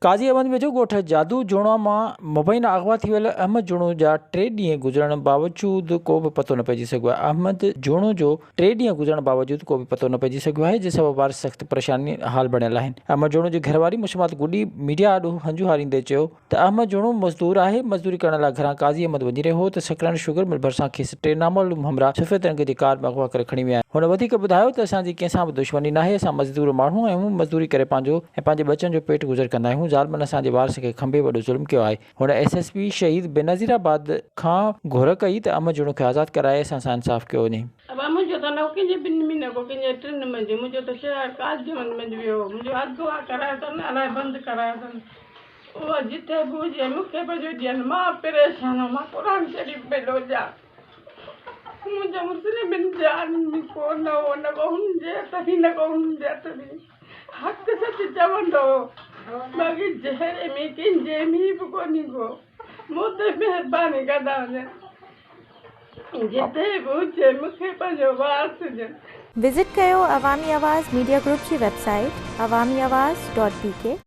قاضي احمد ويجهو ڳوٺ جادو جوڻا مان مبينا اغوا ٿي ويل احمد جوڻو جا ٽي ڏينهن گذرڻ باوجود ڪو به پتو نه پئجي سگهيو آهي. احمد جوڻو جو ٽي ڏينهن گذرڻ باوجود ڪو به پتو نه پئجي سگهيو آهي جنهن سبب وارث سخت پريشاني حال بڻيل آهن. احمد جوڻو جي گهرواري مسمات گڏي ميڊيا آڏو هنجون هاريندي چيو ته احمد جوڻو مزدور آهي، مزدوري ڪرڻ لاء گهران قاضي احمد وڃي رهيو هو ته سڪرنڊ شگر مل ڀرسان کيس ٽي نامعلوم همراهه سفيد رنگ جي ڪار ۾ اغوا ڪري کڻي ويا آهن. هن وڌيڪ ٻڌايو ته اسان جي ڪنهن سان به دشمني ناهي، اسان مزدور ماڻهو آهيون، مزدوري ڪري پنهنجو ۽ پنهنجي ٻچن جو پيٽ گذر ڪندا آهيون، ظالمن اسان جي وارث کي کنڀي وڏو ظلم ڪيو آهي. هن ايس ايس پي شهيد بينظيرآباد کان گهر ڪئي ته احمد جوڻو کي آزاد ڪرائي اسان سان انصاف ڪيو وڃي. ابا منهنجو ته نه ڪنهن جي ٻن ۾ نه ڪو ڪنهن جي ٽن منجهه منهنجو ته شهر قاضي احمد منجهه ويو هو منهنجو اغوا ڪرايو اٿن الائي بند ڪرايو اٿن. اهو جتي به هجي مون کي پنهنجو ڏين مان پريشان آهيان مان قرآن شريف پئي لوچان منهنجو مسلمن جان ۾ ڪو نه هو نه ڪو هن جي هٿ ۾ نه ڪو هن جي هٿ ۾ حق سچ چوندو هو باقي جهڙي ۾ ڪنهن جي ۾ به ڪونهي ڪو مون تي مهرباني ڪندا وڃن جتي به هجي مون کي پنهنجو وارث ڏين. وزٽ ڪيو عوامي آواز ميڊيا گروپ جي website Awami Awaz dot B K.